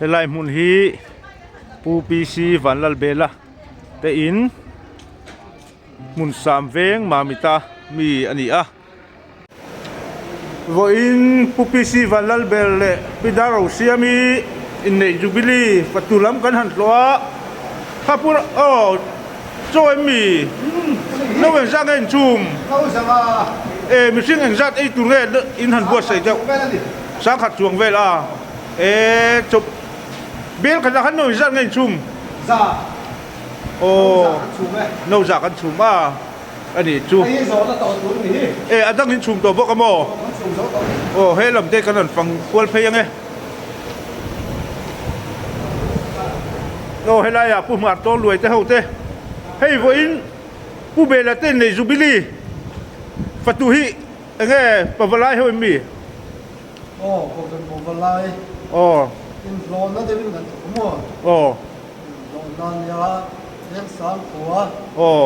Helai hmun hi Pu PC Vanlalbela te in hmun sam veng Mamita mi a ni a. Vawiin Pu PC Vanlalber leh Pi Darrosiami inneih Jubilee fatu lam kan han tlawh a, kha pu aw chaw em mi? No engzat nge inchhum? E mihring engzat ei tur nge in han buatsaih deuh? Sangkhat chuang vel a, e chaw bel khatah khan no engzat nge inchhum? Aw no zah kan chhum a. A nih chu. E a dang in chhum tawh bawk a maw? Aw he lam te kan rawn fang kual phei ang e. Aw helai ah Pu Hmar Tawn Luai te ho te hei vawiin Pu Bela te nei Jubilee fatu hi enge Pavalai ho em mi? Aw Kohhran Pavalai Aw inhlawhna deuhin kan thawk a maw? Aw. Hlawhna nia Leng khua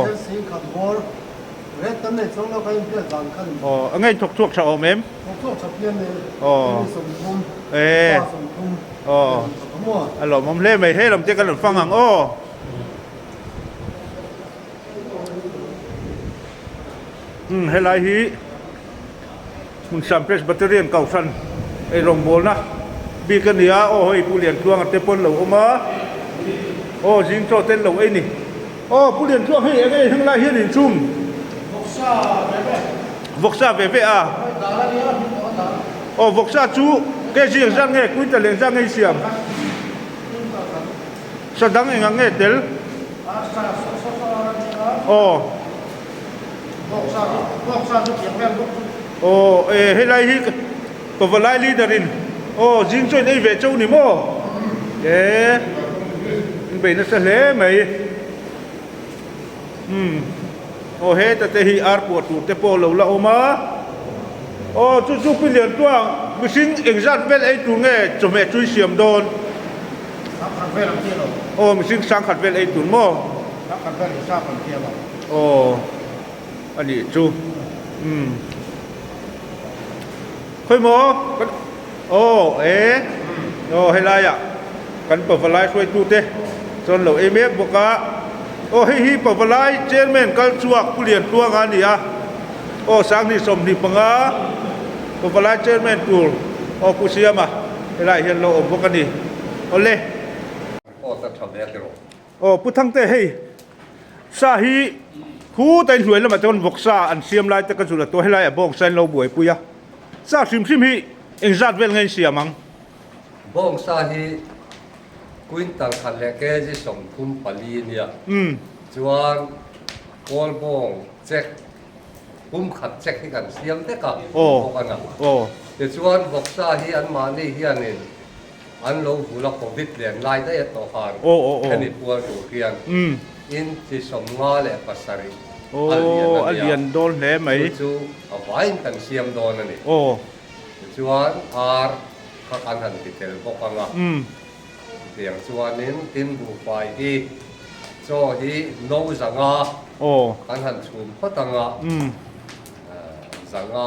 Leng sing khat bawr ret kan nei chuang lo kan inhriat dan kha ni. Aw a ngei thawk chhuak tha awm em? Thawk chhuak tha phian e. Aw. Hemi 30 pa 30 Aw a lawmawm hle mai he lam te kan rawn fang ang aw. Umm helai hi Hmunsam Presbyterian Kohhran ei rawngbawlna bik a ni a, aw hei Pu Liantluanga te pawn lo awm a, aw zing chaw te an lo ei ni. Aw Pu Liantluang hei eng eng henglai hian inchhum? Vawksa ve ve. Vawksa ve ve a. Aw vawksa chu kg engzat nge quintal engzat nge i siam? Sa dang engah nge tel? Aw. Aw e helai hi Pavalai leader in aw zing chuan ei ve chauh ni maw? E in bei nasa hle mai. Umm aw heta te hi ar puah tur te pawh lo la awm a. Aw chu chu Pi Liantuang mihring engzat vel ei tur nge chawhmeh chu i siam dawn? Sangkhat vel ang tih lo. Aw mihring sangkhat vel ei tur maw? Sangkhat vel hisap ang tih lo. Aw a nih chu umm khawi maw kan aw e aw helai ah kan pavalai hruaitu te chuan lo ei mek bawk a aw hei hi pavalai chairman kal chhuak Pu Liantluanga a ni a aw 2025 pavalai chairman tur aw Pu Siama helai hian lo awm bawk a ni awle. Aw Pu Thangte hei sa hi khuta in hnuai lamah chuan vawksa an siam lai te ka zul a tawh helai ah bawngsa in lo buaipui a sa hrim hrim hi engzat vel nge in siam ang? Bawngsa hi quintal khat leh kg 34 nia chuan kawl bawng chek pum khat chek hi kan siam vek a bawk a na tichuan vawksa hi anmahni hianin An lo vul a Covid len lai daih a tawh khan hemi pual tur hian in chi 57 a lian a nia. Chu chu a vaiin kan siam dawn a ni. Tichuan ar kha kan han ti tel bawk ang a. Chutiang chuanin tin buhfai hi chaw hi no zanga kan han chhum phawt ang a. Zanga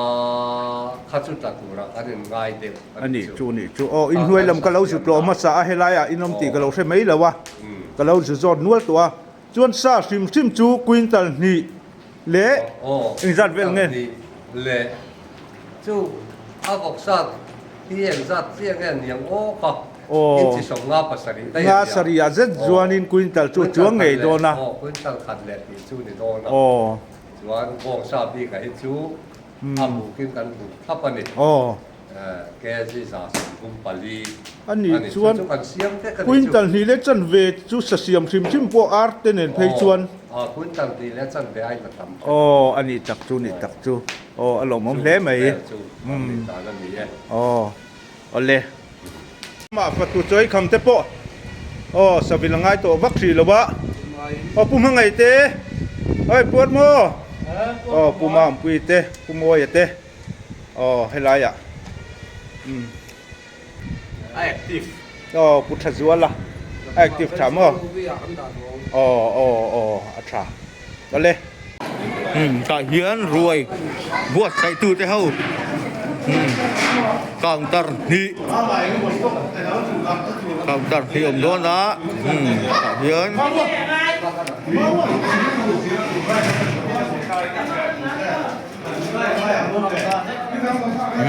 kha chu tla turah kan in ngai deuh a nih chu. A nih chu aw inhnuai lam ka lo zu tlawh hmasa a helai ah in awm tih ka lo hre mai lo a ka lo zu zawt nual tawh a chuan sa hrim hrim chu quintal hnih leh engzat vel nge? Hnih leh chu a vawksa hi engzat chiah nge niang aw kha inchi 57 daih a nia. Nga sarih ah zet chuanin quintal chu a chuang ngei dawn a. Aw quintal khat leh tih chu ni dawn a. Chuan bawngsa bikah hi chu a bukin kan buk thlap a ni. Kg 134 a ni. Chuan Chu kan siam vek a ni chu. Quintal hnih leh chanve chu sa siam hrim hrim pawh ar te nen phei chuan. Aw quintal hnih leh chanve aiin a tam thlap. Aw a nih tak chu nih tak chu. Aw a lawmawm hle mai. Chu vel chu kan nih dan a ni e. Aw awle. Amah fatu chawi kham te pawh aw savil a ngai tawh vak hrih lo a, aw Pu Hmangaih te oi puat maw aw Pu Mampui te Pu Mawia te aw helai ah umm a active aw Pu Thazuala a active tha maw aw aw aw a tha awle. Umm tah hian ruai buatsaih tu te ho umm counter hnih Counter hi a awm dawn a umm tah hian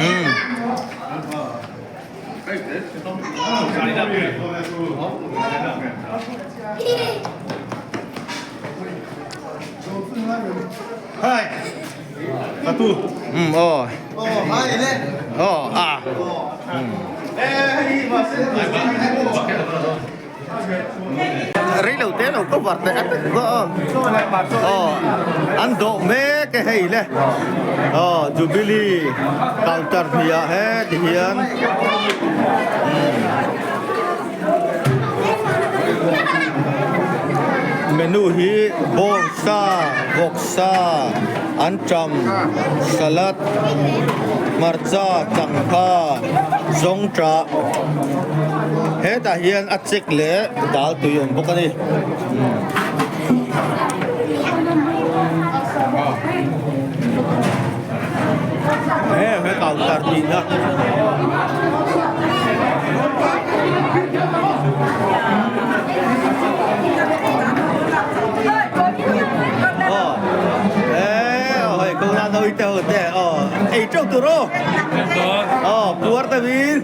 umm. Umm aw aw a rei lo te lo cover teh a aw an dawh mek e hei le aw jubilee counter hniah heti hian Menu hi bawngsa, vawksa, anṭam, salad, hmarcha, changkha, zawngṭah hetah hian a chek leh dal tui awm bawk a ni. He counter tihna. Ei teuh tur aw aw puar ta min.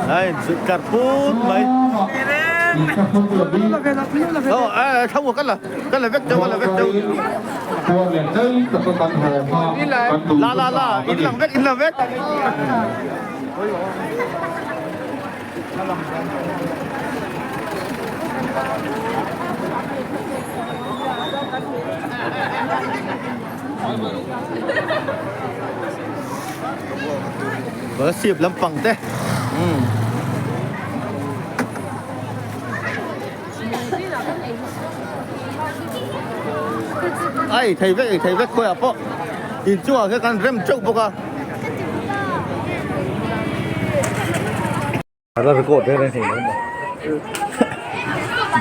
Ai tlar put mai oh ai thau kan la kan la vek teuh kan la vek teuh la la la in lang vek in lang vek. Kolasib lampang te umm. Ai thei vek ei thei vek khawiah pawh inchungah khian kan rem teuh bawk a. A record reng reng thei lo maw?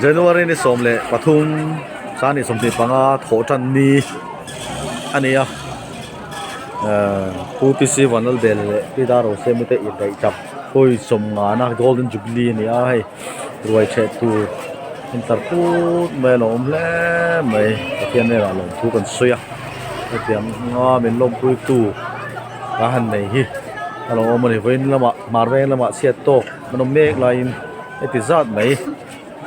January ni 13 sani 25 thawh tan ni a ni a ehh Pu T C Vanlalbel leh Pi Darrosemi te indaih chak hawi sawmngana Golden Jubilee a ni a hei ruai chheh tur intlar put mai a lo awm hle mai Pathian hnenah lawmthu kan sawi a hetiang anga min lawmpuitu ka han nei hi a lo awm a ni vawiin lamah hmar veng lamah chhiat tawk an awm mek laiin heti zat mai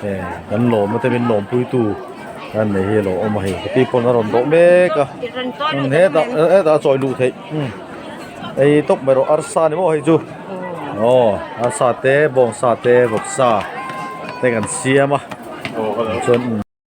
eh kan lawmna te min lawmpuitu an nei hi a lo awm a hei heti pawn a rawn dawh mek a hetah hetah a chawi luh theih ei tawp mai rawh arsa ni maw hei chu aw arsa te bawngsa te vawksa te kan siam a chuan.